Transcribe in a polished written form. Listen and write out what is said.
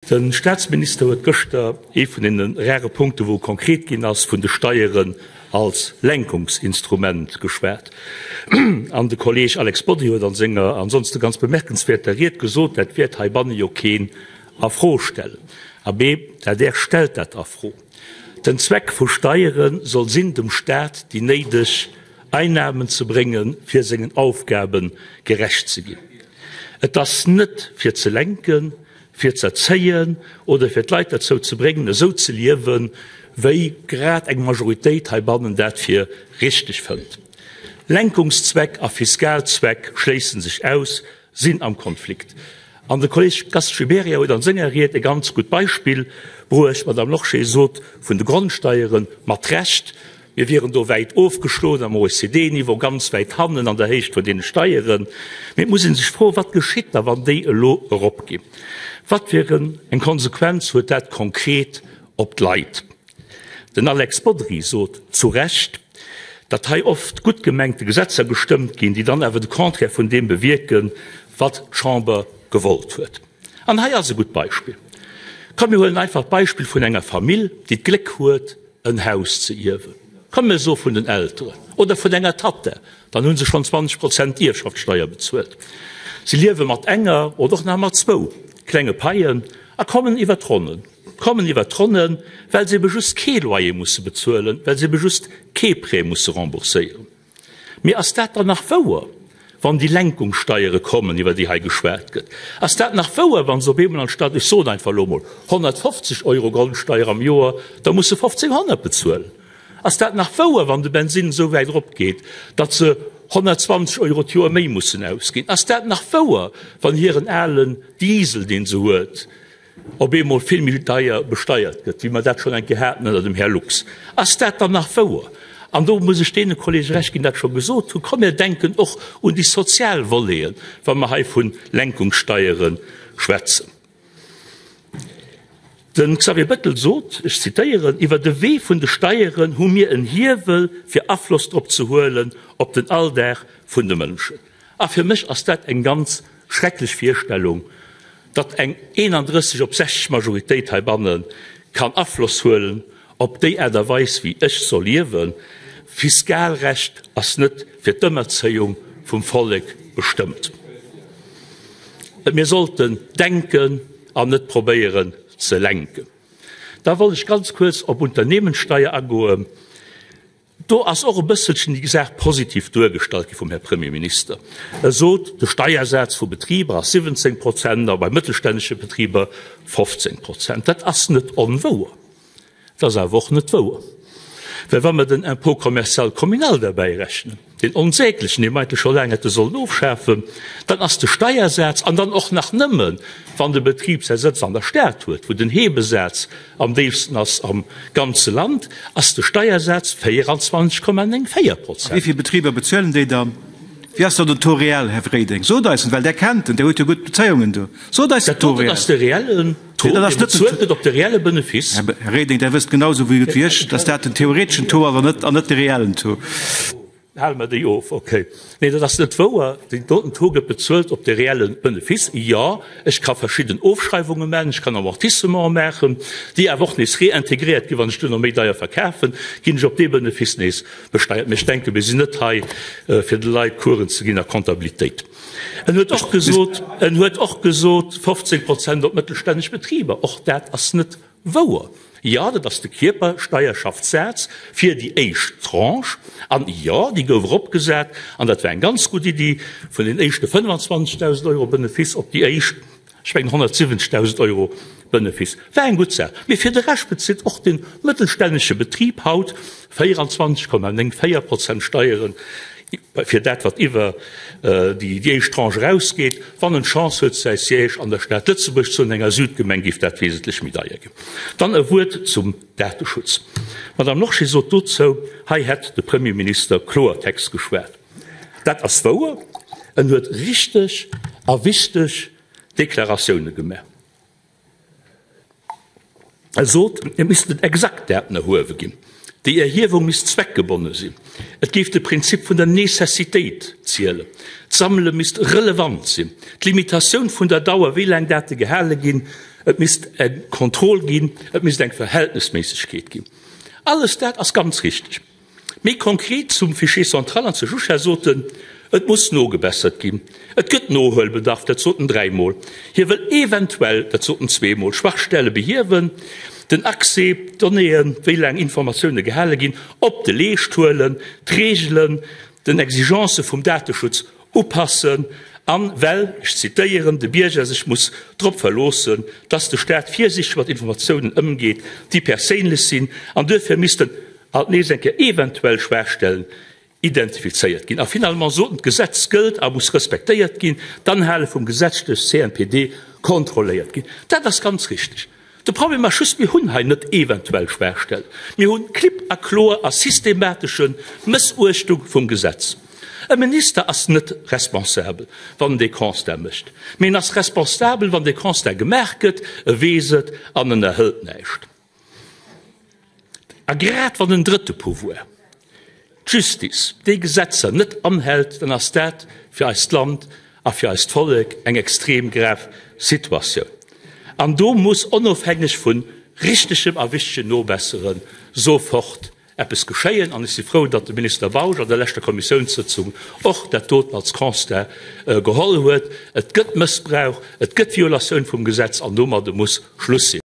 De Staatsminister huet gëschter ee vun deene rare Punkte wou e konkret ginn ass, vun de Steieren als Lenkungsinstrument geschwat. An de Kolleeg Alex Bodry huet an senger ansonste ganz bemerkenswäerter Ried gesot, dat wäert heibanne jo keen a Fro stellen. Abee, d'ADR stellt dat a Fro. Den Zweck vu Steiere soll sinn, dem Staat déi néideg Einnahmen ze bréngen, fir sengen Aufgabe gerecht ze ginn. Et ass net fir ze lenken, fir z'erzéien oder fir d'Leit derzou ze bréngen, esou ze liewen, wéi grad eng Majoritéit heibannen dat fir richteg fënnt. Lenkungszweck a Fiskalzweck schléisse sech aus, sinn am Konflikt. An de Kolleg Gast Gibéryen huet an senger Ried e ganz gutt Beispill bruecht. D'Madame Lorsché sot vun de Grondsteieren, mat Recht, Mir wieren do wäit ofgeschloen am OECD-Niveau, ganz wäit hannen an der Héicht vun deene Steieren. Mee et muss ee sech froen, Wat geschitt da, wann déi elo eropginn? Wat fir eng Konsequenz huet dat konkret op d'Leit? Den Alex Bodry sot zu Recht, datt hei oft gutt gemengte Gesetzer gestëmmt ginn, déi dann awer de Contraire vun deem bewierken, wat d'Chamber gewollt huet. An hei ass e gutt Beispill. Komm mir huelen einfach d'Beispill vun enger Famill, déi d'Gléck huet, en Haus ze ierwen, komm mir soe vun den Elteren oder vun enger Tatta, dann hu se schonn 20 Prozent Ierfschaftssteier bezuelt. Si liewe mat enger oder och nach mat zwou klenge Paien a kommen iwwer d'Ronnen, kommen iwwer d'Ronnen, well se ebe just kee Loyer musse bezuelen, well se ebe just kee Prêt musse rembourséieren. Mee ass dat dann nach wouer, wann déi Lenkungssteiere kommen, iwwer déi hei geschwat gëtt? Ass dat nach wouer, wa se op eemol anstatt, ech soen einfach elo emol, 150 Euro Grondsteier am Joer da musse 1.500 bezuelen? Ass dat nach wouer, wann de Bensinn esou wäit eropgeet, datt se 120 Euro d'Joer méi mussen ausginn? Ass dat nach wouer, wann hiren alen Diesel, dee se huet, op eemol vill méi deier besteiert gëtt, wéi mer dat schonn eng Kéier haten ënner dem Här Lux. Ass dat dann nach wouer? An do muss ech deene Kollege Recht ginn, déi dat scho gesot hunn, Komm, mir denken och un déi sozial Voleten, wa mer hei vu Lenkungssteiere schwätzen. De Xavier Bettel sot, ech zitéieren, Iwwer de Wee vun de Steieren hu mir en Hiewel, fir Afloss drop ze huelen op den Alldag vun de Mënschen. A fir mech ass dat eng ganz schrecklech Virstellung, datt eng 31 op 60 Majoritéit heibanne kann Afloss huelen op déi Aart a Weis, wéi ech soll liewen. Fiskalrecht ass net fir d'Ëmerzéiung vum Vollek bestëmmt. Mir sollten denken an net probéieren ze lenken. Da wollt ech ganz kuerz op Unternehmenssteier agoen. Do ass och e bësselchen déi Saach positiv duergestallt gi vum Här Premierminister. E sot, de Steiersaz vu Betriber ass 17 Prozent a bei mëttelstännege Betriber 15 Prozent. Dat ass net onwouer. Et ass awer och net wouer, well wa mer den Impôt commercial communal derbäi rechnen, deen onsäglechen, dee mer eigentlech scho laang hätte sollen ofschafen, dann ass de Steiersaz, an dann och nach nëmmen, wann de Betrib säi Sëtz an der Stad huet, wou den Hebesaz am déifsten ass am ganze Land, ass de Steiersaz 24,94 Prozent. A wéi vill Betriber bezuelen déi dann? Wéi ass dann den Taux réel, Här Reding? Sot eis en, well Der kennt en, Der huet jo gutt Bezéiungen do. Sot eis den Taux réel. Dat ass de reellen Taux, dee bezuelt gëtt op de reelle Benefice. Här Reding, Der wësst genau esou gutt wéi ech, dass dat den theoreteschen Taux ass an net de reellen Taux. Hale mer déi of, ok. Nee, dat ass net wouer. Deen doten Taux gëtt bezuelt op de reelle Benefice. Jo, ech ka verschidden Ofschreiwunge maachen, ech kann Amortissementen maachen, déi awer och nees reintegréiert ginn. Wann ech duerno méi deier verkafen, ginn ech op dee Benefice nees besteiert. Mee ech denken, mir sinn net hei, fir de Leit Coursen ze ginn a Comptabilitéit. En huet och gesot, en huet och gesot, 15 Prozent op mëttelstänneg Betriber. Och dat ass net Wouer. Jo, dat ass de Kierpersteierschaftssaz fir déi éischt Tranche. An jo, déi gouf eropgesat, an dat war eng ganz gutt Iddi, vun den éischte 25.000 Euro Benefiss op déi éischt, ech mengen, 170.000 Euro Benefiss. War eng gutt Saach. Mee fir de Rescht bezilt och de mëttelstännege Betrib haut 24,94 Prozent Steieren. Fir dat, wat iwwer déi éischt Tranche erausgeet, wann en d'Chance huet, säi Siège an der Stad Lëtzebuerg ze hunn, enger Südgemeng, géif dat wesentlech méi deier ginn. Dann e Wuert zum Dateschutz. D'Madame Lorsché sot dozou, hei hätt de Premierminister Kloertext geschwat. Dat ass wouer. En huet richteg a wichteg Deklaratioune gemaach. E sot, et missten exakt Daten erhuewe ginn, déi Erhiewung misst zweckgebonne sinn, et géif de Prinzip vun der Necessitéit zielen, d'Sammele misst relevant sinn, d'Limitatioun vun der Dauer, wéi laang Date gehale ginn. Et misst eng Kontroll ginn, et misst eng Verhältnesméissegkeet ginn. Alles dat ass ganz richteg. Méi konkret zum Fichier central an zur JUCHA sot en, Et muss nogebessert ginn, et gëtt Nohuelbedarf, dat sot en dräimol. Hie wëll eventuell, dat sot en zweemol, Schwachstelle behiewen, den Accès, d'Donnéeën, wéi laang Informatioune gehale ginn, op de Leescht huelen, d'Reegelen den Exigence vum Dateschutz upassen an well, ech zitéieren, de Bierger sech muss drop verloossen, dass de Staat virsiichteg mat Informatiounen ëmgeet, déi perséinlech sinn, an duerfir missten alt nees eng Kéier eventuell Schwaachstellen identifizéiert ginn. A finalement soten, d'Gesetz gëllt a muss respektéiert ginn, d'Anhale vum Gesetz duerch d'CNPD kontrolléiert ginn. Dat ass ganz richteg. De Problem ass just, mir hunn hei net eventuell Schwaachstellen, mir hunn klipp a kloer a systematesche Mëssuechtung vum Gesetz. E Minister ass net responsabel, wann en dee Constat mécht, mee en ass responsabel, wann dee Constat gemaach gëtt, e weess et an en ënnerhëlt näischt. A grad wann en drëtte Pouvoir, d'Justice, déi Gesetzer net anhält, dann ass dat fir eist Land a fir eist Vollek eng extrem grav Situatioun. An do muss onofhängeg vu richtegem a wichtegen Nobessere sofort eppes geschéien. An ech si frou, datt de Minister Bausch an der leschter Kommissiounssëtzung och dat doten als Constat geholl huet. Et gëtt Mëssbrauch, et gëtt Violatioun vum Gesetz an domadde muss Schluss sinn.